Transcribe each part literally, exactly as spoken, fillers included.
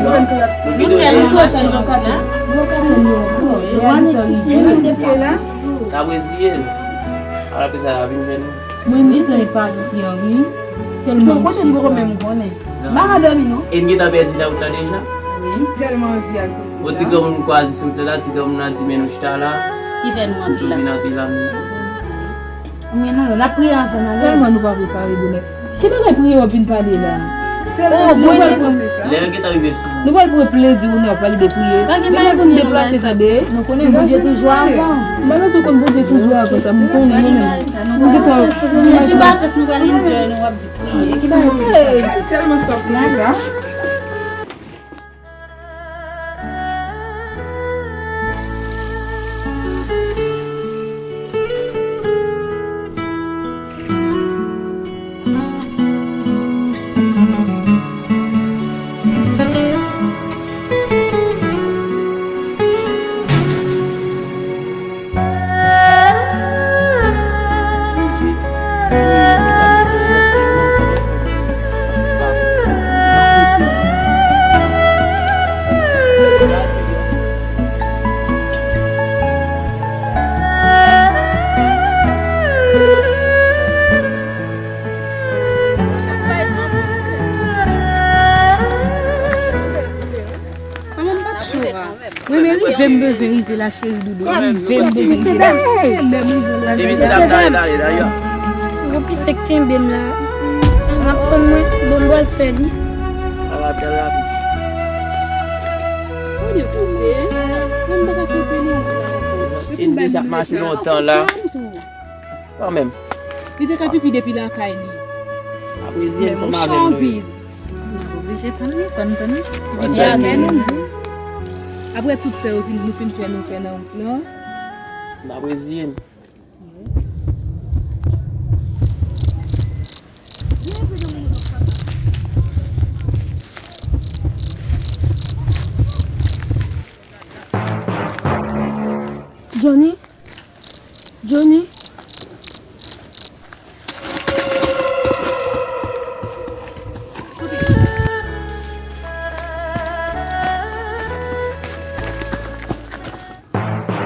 Moun gen yon sòs nan lokatè. Lokatè nou ankò. Lè a gentan rive. N ap reziye n. Apre sa, y a vin jwenn nou. Mwen, m gentan enpasyan, wi. Tèlman m chita. Kote m poko menm konnen. M pa ka dòmi, non. E n gentan pèdi nan wout la deja? Wi, m tèlman anvi al kote sa. Yon ti granmoun m kwaze sou wout la, ti granmoun nan di, "Men nou chita la." Ki fè nou anvi la? Vin antre la, nou. Men non, non, n ap priye ansanm, ale. Tèlman nou pa prepare bonè. Ki bagay priye w ap vin pale la? Oh, nou pral pran, lè yo gentan rive sou nou. Nou pral pran plezi nou ap pale de priye. Pa gen bagay pou n deplase, tande. Nou konnen Bondye toujou avan. M pa bezwen konn Bondye toujou avan sa, m konnen mwen menm. M gentan, m gen ti vakans nou pral enjoy, nou ap di priye. Ki bagay pou sa? Hey, se tèlman sòf pou sa. Kòman m pa t cho a? Mwen, men rive m bezwen rive la, cheri doudou. Rive m bezwen rive la. Depi se dam nan ale, ale, dayè. Gwo pise kenbe m la. N ap tann mwen, bon, m pral fè li. Sa va byen rapid. Kote w koze? Mwen, m pa ka konprann ou la ankò. Depi m bay moun respè. Kanmenm. Li te ka pipi depi lakay li. Apre zye, men m kòm avè nou ye. N ap oblije tann li, fò n tann li. Si pipi a vini. Apre tout tan yo fin, nou fin fè, nou fè nan wout lan. N ap reziye n. Johnny? Johnny?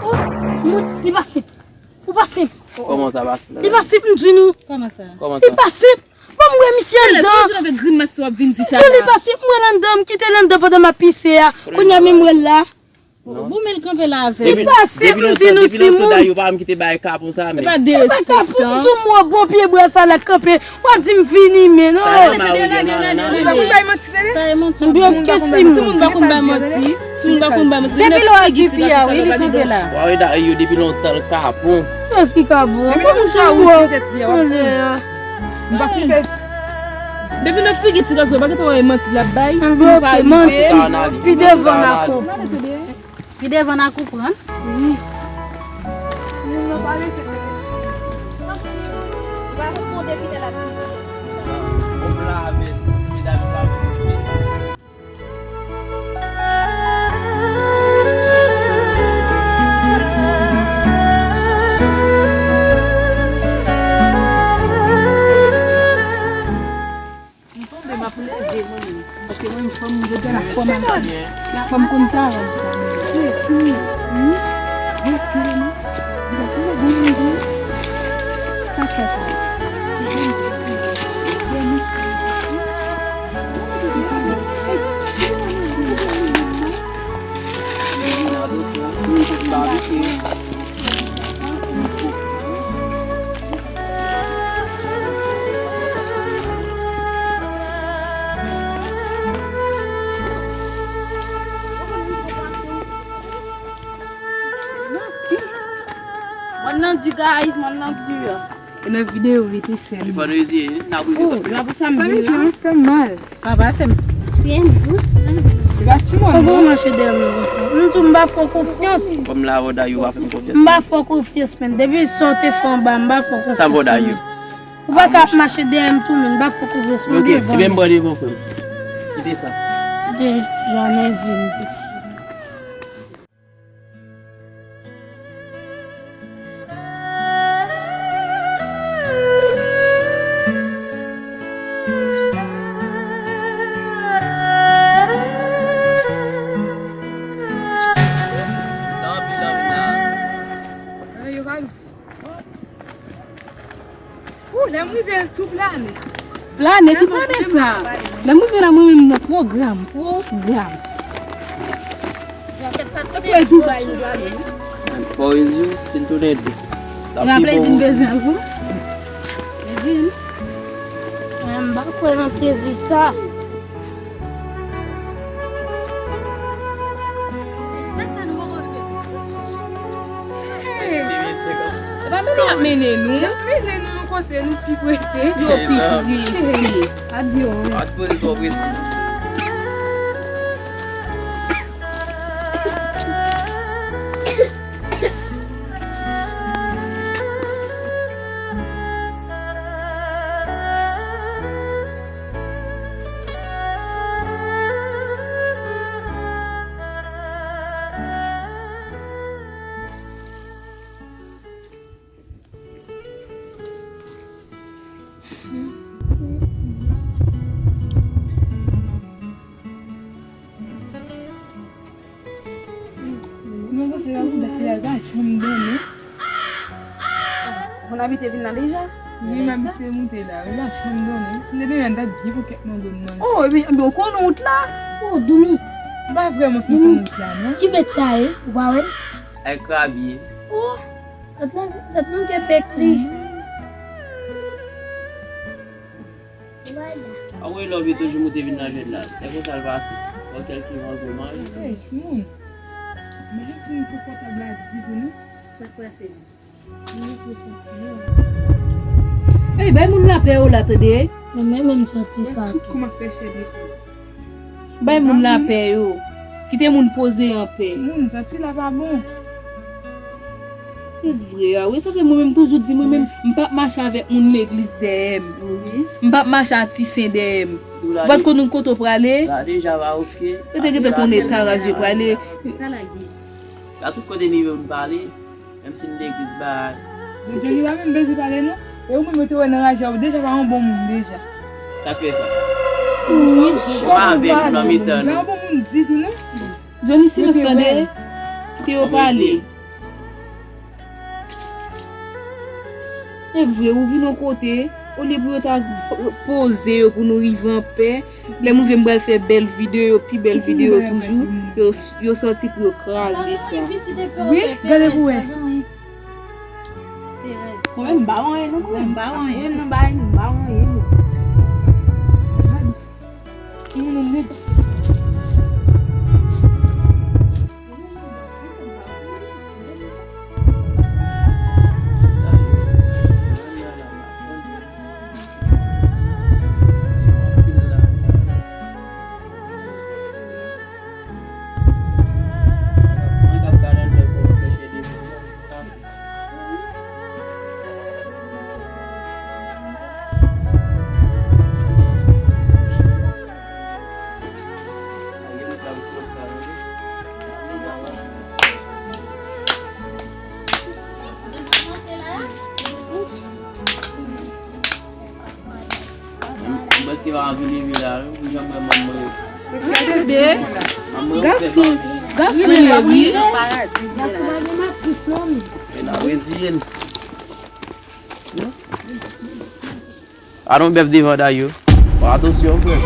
Oh, timoun, li pa senp. Ou pa senp. Kòman sa pa senp? Li pa senp, m di nou. Kòman sa? Kòman sa? Li pa senp. Bon, m wè misye anndan. Lè w vin avèk grimas sa w ap vin di sa la. Li pa senp, m wè l anndan, m kite l anndan pandan m ap pise a. Kounye a menm m wè l la. Bon, men l kanpe la avè m. Li pa senp, m di nou timoun. Depi lontan, yo pa janm kite bay kapon sa, men. Se pa derespektan. M di w m wè bon pye bwa sa la k kanpe. W ap di m vini, men non. Sa e manti, tande, tande, tande, tande. Sa e manti, tande. Sa e manti. M byen kè timoun. Timoun pa konn bay manti. Timoun pa konn bay manti. Depi lè w al pipi a, wi, li kanpe la. Wa wè da yo depi lontan l kapon. Èske kapon? Depi lontan w wè tèt li a, w ap konn. M pa fin fè. Depi nan figi ti gason, pa gentan wè manti l ap bay. M byen kè manti. Pi devan n a konprann. Pi devan n a konprann. Wi. Timoun nan pa rete tete. Li pa reponde pi lè l ap vini. Kòm la avè ti medam yo pa vin. M tonbe, m ap leve mwen menm. Paske mwen menm fanm, jodi a lafòm al fè. Lafòm konn talan sa. Wi, timoun. Wi. Wi, timoun. Li pa timoun, bon, bon, bon. Sa k fè sa? Mòn nan di, guys, mòn nan di. E nan videyo rete sèl. Li pa rezi, n ap rezi. Oh, la pou sa m vin la. Fè mal. Pa pase m. Fè m dous, non. Li pa timoun, non. Kòman mache dèyè m konsa? M di w m pa fè w konfyans. Kòm la, Voda, yo pa fè m konfyans. M pa fè w konfyans, men. Depi sa w te fè anba, m pa fè w konfyans. Sa Voda, yo. Ou pa ka ap mache dèyè m tou, men. M pa fè w konfyans, men. Ok, devan. Ebyen, m pran devan, frè m. Kite sa. Deja nan vi m. M rive tou plane. Plane? Ki plane sa? Lè m rive la, mwen menm nan pwogram, pwogram. Jakèt pa t pou Dubai nou prale. Fò w di, si n tounen de. Raple di m bezwen al pou. Di m. Mwen m pa kwè nan plezi sa. Hey! E pa mennen y ap mennen nou. Y ap mennen nou yon kote nou pi prese. Yo pi prese. Pa di yo anyen. Pa sipoze twò prese. Mwen panse la pou dat la, l pa janm dòmi. Moun abitye vin la deja? Wi, m abitye moute la. L pa janm dòmi. Si m te dòmi, m t ap byen pran kèk mango m manje. Oh, epi, epi w konnen wout la? Oh, Doumi. M pa vrèman fin konn wout la, non. Ki bèt sa ye? Ou pa wè l? Ay, krab ye. Oh, dat la, dat manke bèk li. Anmwey, love yo toujou moute vin nan jèn la. E konsa l pase. Wè kèlke mango manje. Hey, timoun. Manje timoun pou pòtab la di pou nou. Sa k pase la? Manje pou santi yo. Hey, bay moun lapè yo la, tande. Men mwen menm santi sa tou. Kòman fè chè de pou? Bay moun lapè yo. Kite moun poze anpè. Timoun, santi la pa bon. Se vre a, wi, sa fè mwen menm toujou di, mwen menm, m p ap mache avèk moun legliz dèyè m. Wi. M p ap mache a ti sen dèyè m. Ou pa t konn kote w prale. La deja pa oke. Yo te gentan konnen ta raje prale. Sa la gen. La tout kote m rive m pale, menm si m legliz bay. Bondye li pa menm bezwen pale non. E ou menm yo te wè nan raje a, ou deja pa yon bon moun deja. Sa k fè sa? Wi. Ou pa avèk nou nan mitan nou. Pa yon bon moun ditou non. Johnny, silans tande. Kite yo pale. E vre, ou vin yon kote, olye pou yo ta poze yo pou nou rive anpè. Lè m rive, m pral fè bèl videyo, pi bèl videyo toujou. Yo, yo sòti pou yo kraze sa. Wi, gade pou wè. Mwen menm, m pa wè anyen non, mwen. M pa wè anyen. Mwen menm, m pa wè anyen, m pa wè anyen non. Timoun nan nèg. M prèske pa anvi leve la, wi, pou jan m wè manman yo. Gade, gason, gason ye wi. Gason pa gen matris non. E n a reziye n. Pa nan bèf devan day yo. Fè atansyon, frè.